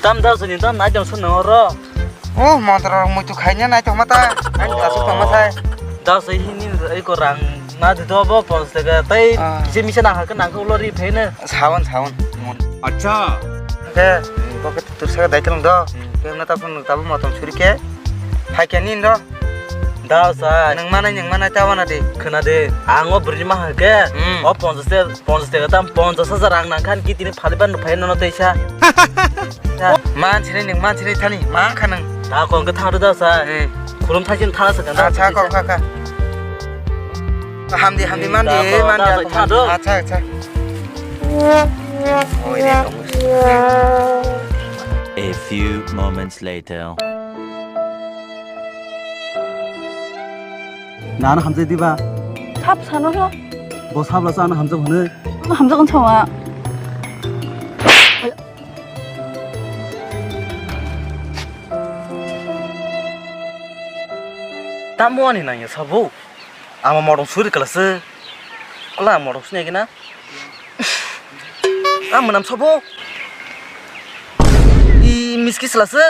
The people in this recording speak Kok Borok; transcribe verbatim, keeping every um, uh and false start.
Tam da sini tam nai jong sun nang oro. Oh, montro rok muitu khaina nai tongma ta. Ani kasu tongma sai. Da sai hini iko rang na di do bo pons tega tai Ah. Kisi misa nang hakhe nang ulo ri phaina. Sawan, sawan. Acha. Ke, bo ke tur sa dai tong do. Hmm. Ke na ta phun ta bo motom suri ke. Hai ke nin do. Da sai. Nang manai, nang manai ta wana di. Khna de. Ang o bwrwi ma hakhe. Hmm. O ponchash te Ponchash taka tam, ponchash hajar rang nang khan ki tini phali ban phai nono teisa. Man sini ning, man sini thani, man kha nang. Ta kong ke thang da sa. Eh. Khulum thai sin tha sa kan. Acha, kong kha kha. Hamdi, hamdi, mandi, da, da, mandi, da, da, da. Acha, acha. Oi, re, tong. A few moments later. Nana hamjai diba? Sab sano ho. Bo sabla sa ano hamjak hwnwi. Ano hamjak hwn sawa. Tamo ani nangya sabo. Ama morong suri kala se. Kala morong sini gina. Ama nam sabo. I miski sala se.